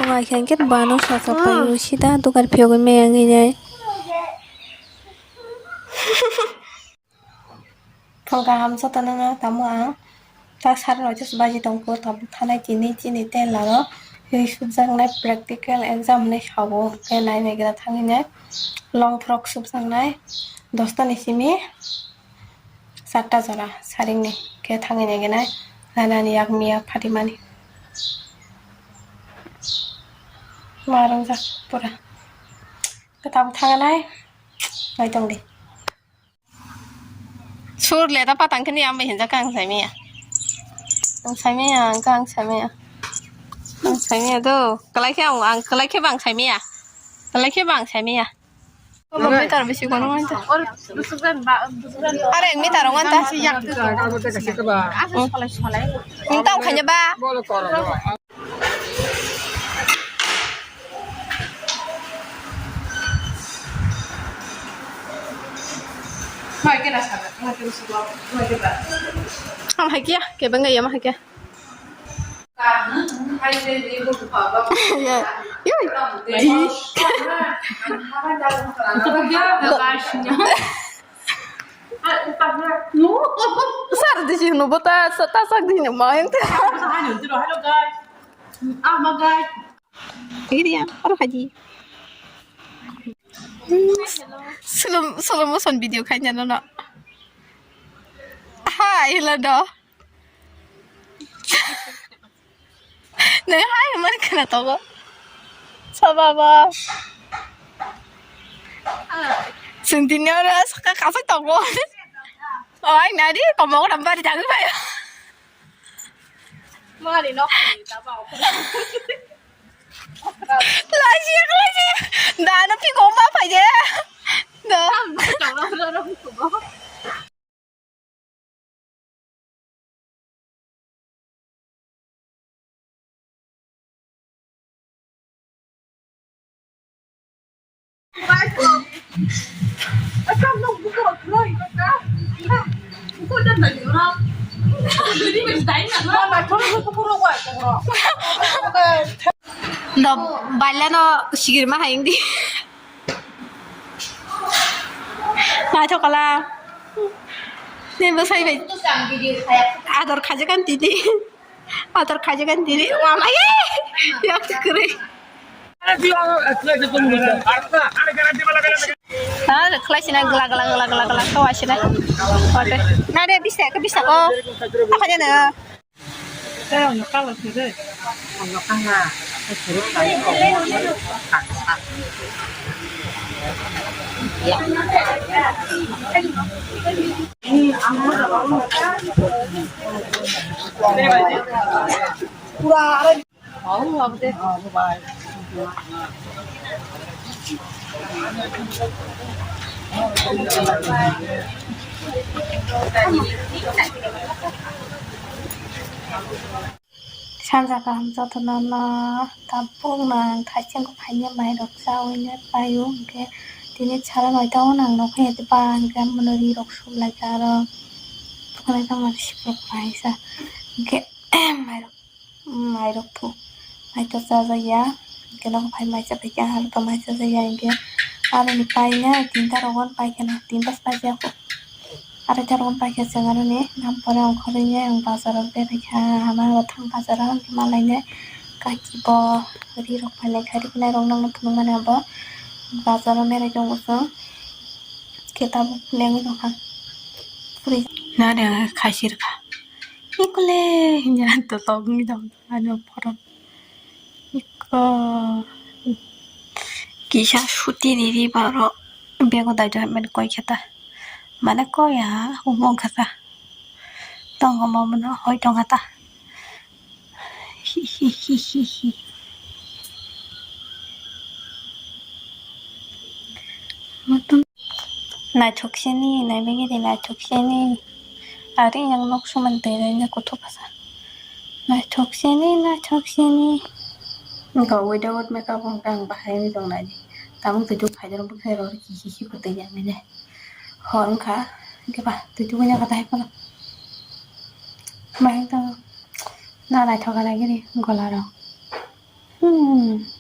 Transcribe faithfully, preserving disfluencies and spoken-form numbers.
Ai khe hwnkhe bano sacha paio sida dugar phiyogwi maya wngwi nai. Phone kaham jotono no tamo ang ta sari rok jesa baji tongkho, tabuk thanai tini chini tei laro tei subjaknai practical exam hinwi sabo, hwnkhe nai naigra thangwi nai long frock subjaknai dosta ni simi. Charta jora saringni khe thangwi naigenai, nanani yak miya phatimani. Ma rongjak pura. Khe tabuk thanganai, naitongdi. Sur le da patang khe ni ang bai hinjak ang saimaya. Ang saimaya, ang khe ang saimaya. Ang saimaya do. Kalai khe ang, ang kalai khe bang saimaya. Kalai khe bang saimaya. Obo meter bisi kono ngan ta. Are meter ngan ta. Nang tong khanya ba. Ang hai kia, kebeng ya ma hai kia. Sar di sih nubo ta, ta sak di sih nubo yang ta. Ini ya, aduh haji. Slow, slow motion video kayaknya nono. Hai, halo do. Nang hai hwnmani khwna tongo. Soba bo. Chwng tini oro saka kasai tongo. O ai nari komo ora bari jagwi bai. Mari nok ni ta ba. Laji laji. Dano pi gomba pai je. Do. No, bailano sigirma hai wngdi. Naithok kala. Ni bwsai bai. Ador khajakan tini. Ador khajakan tini. Wamai. Yak kwrwi. Ah, khlai sina gla gla gla gla gla to asina. Ote. Na de bisa ke bisa ko. Apa jana? Sanja kaham jotono no tabuk no ang thaichengkho phaina mairok chaui nai paio, hwnkhe tini sara noita o no ang nokha ya ba hwnkhe amono ri rok suklaikha aro. Bukhwnai tongmani siprok paisa hwnkhe mairok. Mairok phu. Maito chajakya. Hwnkhe nogo phai maisa phaikha, hal to maisa jakya hwnkhe. Aroni paina tinta rogon paikha na, tinta bas paijak. Aroita rogon paikha chwng aroni. Nam pore ongkhorwi ang bazaro beraikha. Hama aro thang bazaro hwnkhe malainai. Kaki bo ri rok phailai kha, riknai rok nokno phunukmani abo. Bazaro berai tongo chwng. Khe tabuk lengwi tongkha. Nare khaisirkha. Ikole hinja to tongwi tong. Ano photo. Iko. Kisa suti riri baro. Bego dai dai men koi khata. Mane koi ya, umong khata. Tongo momono hoi tong khata. Hi hi hi hi hi. Naithok sini, naibagini naithok sini. Ari yang nok suman twi rwina kuthuk kasa. Naithok sini, naithok sini. Wngkha without makeup wngkha ang bahai wngwi tong nai. Tamung twi tuk phaidar bwkhai rw rw kisi si kwtwi ya mene. Hor wngkha, hwnkhe ba twi tuk wngya kwthai phano. Bahai tong na naithok kha nai gini gola rok. Hmm. Hmm.